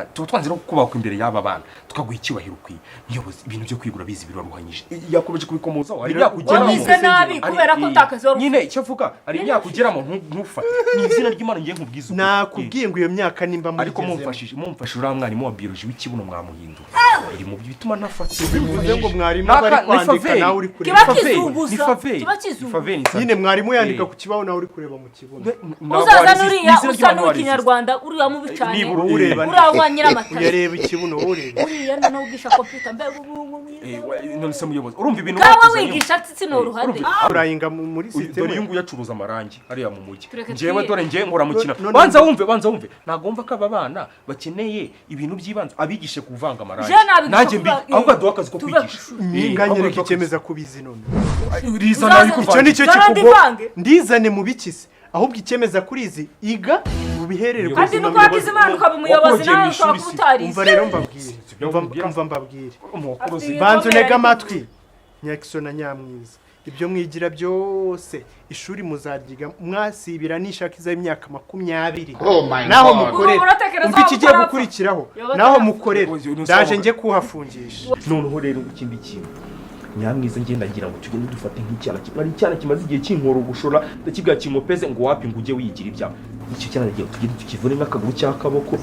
Tuba twanze no kubakwa imbere y'aba bana, tukaguha icyubahiro ukwiye. Muyobozi, ibintu byo kwigura bizi biraruhanyije. Yakomeje kubikomozaho, hari imyaka ugeramo. Wavuze nabi kubera ko utakazi wari. Nyine icyo avuga, hari imyaka ugeramo ntufate. Ni izina ry'Imana, ngiye nkubwiza ukuri. Nakubwiye ngo iyo myaka nimba Ariko muyigezemo. mumfashije uriya mwarimu wa biology w'ikibuno mwamuhindura, biri mu bituma ntafata. Bivuze ngo mwarimu aba ari kwandika, nawe uri kureba. Kiba kizunguza, Ni faveri. kiba kizunguza. Ni faveri. Nyine mwarimu yandika ku kibaho, nawe uri kureba mu kibuno. Uzaza n'uriya usa n'uw'ikinyarwanda, uriya mubi cyane. Nibura Wowe ureba. Uriya wa nyiramatara. Uyareba ikibuno, wowe ureba. Uriya noneho ugisha kompiyuta, mbega ubu. None se muyobozi, urumva ibintu Kawe batuzanyemo? wigisha sinoroha de. Urayinga muri Dore uyu sisiteme. nguyu acuruza amarangi hariya mu mujyi. Tureke. Njyewe dore njye nkora mu kina. None- Banza wumve, banza wumve. Ntabwo wumva ko aba bana bakeneye ibintu by'ibanze, abigishe kuvanga amarangi. Je nabigisha. Nanjye mbi ahubwo aduha akazi ko Tuve kwigisha. ku ishuri. Ninganyereka Ahubwo icyemeza ko ubizi none. Rizana. Uzaza- Ariko Icyo nicyo Zana kikugo. ndivange. Ndizane mu bikisi, ahubwo icyemeza kuri izi iga ubiherere ku Kandi buzima. nuko wagize Imana ukaba umuyobozi, Wakorogeye nawe mu ushobora ishuri kuba si- utarize. Umva rero mbabwire. Sibyo Umva. nkubwira. Umva mbabwire. Umuwakuruzi. Afite- Banza unege amatwi, Nyakisona na Nyamwiza. Ibyo mwigira byose, ishuri muzaryiga mwasibira nishaka iza imyaka 20. Oh my Naho God. mukorera, Ubu uratekereza umva ikigiye waba utarapfa? gukurikiraho. Yoba Naho atarapfa. mukorera, Uzi- ndaje njye kuhafungisha. Noneho rero ikindi kintu, Nyamwiza, ngenda ngira ngo tugende dufate nk'icyana kimwe. Ari icyana kimaze igihe kinkora ubushora, ndakibwira kinkopeze ngo wapi, ngo ujye wiyigira ibyawe. Icyo cyana ndagira ngo tugende tukivune nk'akaguru cyangwa akaboko.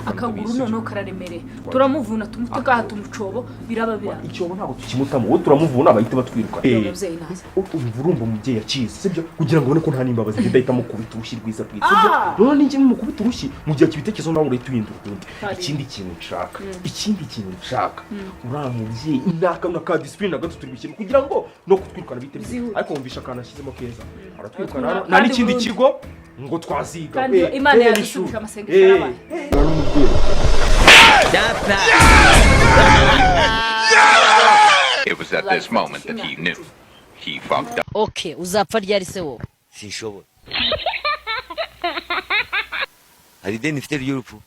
Akaguru noneho kararemereye, turamuvuna, tumute ngaha, tumucobo, biraba biraba. Icyobo ntabwo tukimutamo, wowe turamuvuna bahita batwiruka. Umubyeyi naza. Umva, urumva umubyeyi akizi, sibyo? Kugira ngo ubone ko nta n'imbabazi, ngenda ahita mukubita urushyi rwiza rwiza, sibyo? Noneho ninjye mukubita urushyi, mu gihe akibitekerezo, nawe urahita uhindura ukundi. Ikindi kintu nshaka, ikindi kintu nshaka, uriya mubyeyi naka na ka discipline na gato turi gushyira kugira ngo no kutwirukana bite. Byihute. Ariko wumvisha akantu ashyizemo keza, aratwirukana. Aratwirukana. Nta Kandi n'ikindi burundu. kigo ngo twaziga. Kandi Imana yadusubije n'ishuri. amasengesho y'abana. N'umubyeyi. Stop. It was at this moment that he knew. He fucked up. Okay, uzapfa ryari se wowe? Sinshobora. Hari ideni mfite ry'urupfu.